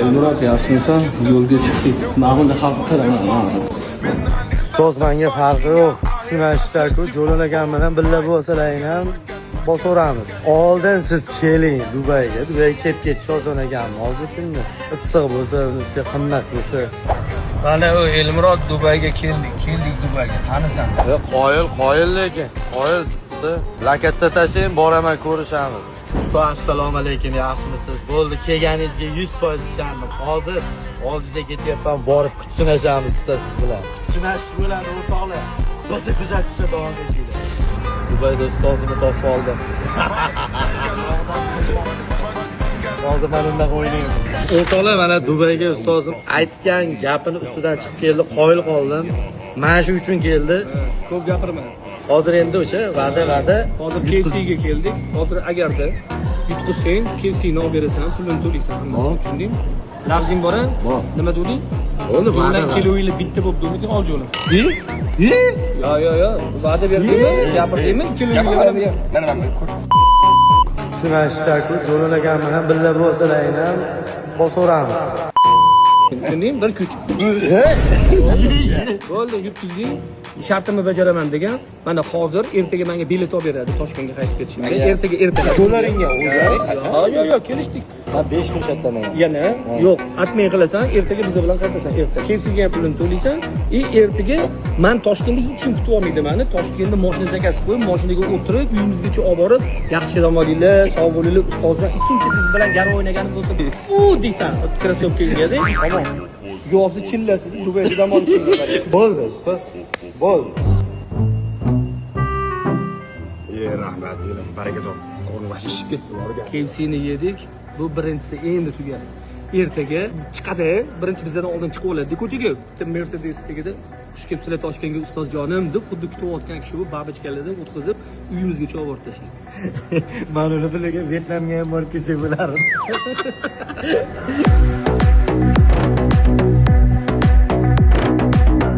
Elmurod, yaxshimisan? Yo'lga chiqdik. Man unda xafa qilaman. Ustoz, menga farqi yo'q. Tushunashda-ku, Jo'lan bilan birga bo'lsalaring ham bosaveramiz. Oldin siz keling Dubayga. Dubayga kelib ketish oson ekanmi? Hozir kunni issiq bo'lsa, unisi qimmat bo'lsa. Mana u Elmurod, Dubayga keldik. Keldik Dubayga. Tanisan. Qoyil, qoyil lekin. Qoyil. Lokatsiya tashlang, boraman, ko'rishamiz. Ustoz, assalomu alaykum, yaxshimisiz? Bo'ldi, kelganingizga 100% ishondim. Hozir oldingizga ketyapman, borib kuch sinashamiz usta siz bilan. Kuch sinashish bo'ladi, o'rtoqlar. Bizni kuzatishda davom etinglar. Dubayda ustozimni topib oldim. Hozir men undan o'ynayman. O'rtoqlar, mana Dubayga ustozim aytgan gapini ustidan chiqib keldi, qoyil qoldim. Mana shu uchun keldi. Ko'p gapirma. Hozir endi o'sha va'da. Hozir KFC'ga keldik. Hozir agarda yutqizsang, KFC'ni olib berasan, pulini to'laysan hammasini, tushundingmi? Lafzing bor-a? Bor. Nima deding? Bo'ldi, va'da. Jo'lan kiloyili bitta bo'lib deding, ol jo'lan. Yo, yo, yo. Va'da berdingmi? Gapirdingmi? Kiloyili. Tushunashda-ku, Jo'lan akam bilan birga bo'lsalaring ham bosaveramiz. Tushundingmi? Bir kuch. Bo'ldi, yutqizding. Shartimni bajaraman degan. Mana hozir ertaga menga bilet olib beradi Toshkentga qaytib ketishimga. Ertaga ertalab. Dollaringga o'zlaring qachon? Yo'q, yo'q, yo'q, kelishdik. Men 5 kun chatlaman. Yana yo'q, atmay qilasan, ertaga biz bilan qaytasan. Erta. KFC'ga ham pulini to'laysan. И ertaga man Toshkentda hech kim kutib olmaydi meni. Toshkentda mashina zakaz qo'yib, mashinaga o'tirib, uyimizgacha olib borib, yaxshi dam olinglar, sog' bo'linglar, ustozlar. Ikkinchi siz bilan garov o'ynaganim bo'lsa, u deysan, krossovkangga, tamom. Yozi chillasida Dubayda dam olishing. Bo'ldi, ustoz. Bo'ldi. Rahmat, elim, baraka top. Qornim g'ashi shishib ketdi, borga. KFC'ni yedik. Bu birinchisi endi tugadi. Ertaga chiqadi. Birinchi bizdan oldin chiqib oladi ko'chaga. Bitta Mercedes tagida xush kelibsizlar Toshkentga ustozjonim deb xuddi kutayotgan kishi bu babochkalardan o'tkazib uyimizgacha olib borib tashlaydi. Men uni bilaga Vyetnamga ham borib kelsak bo'lardi.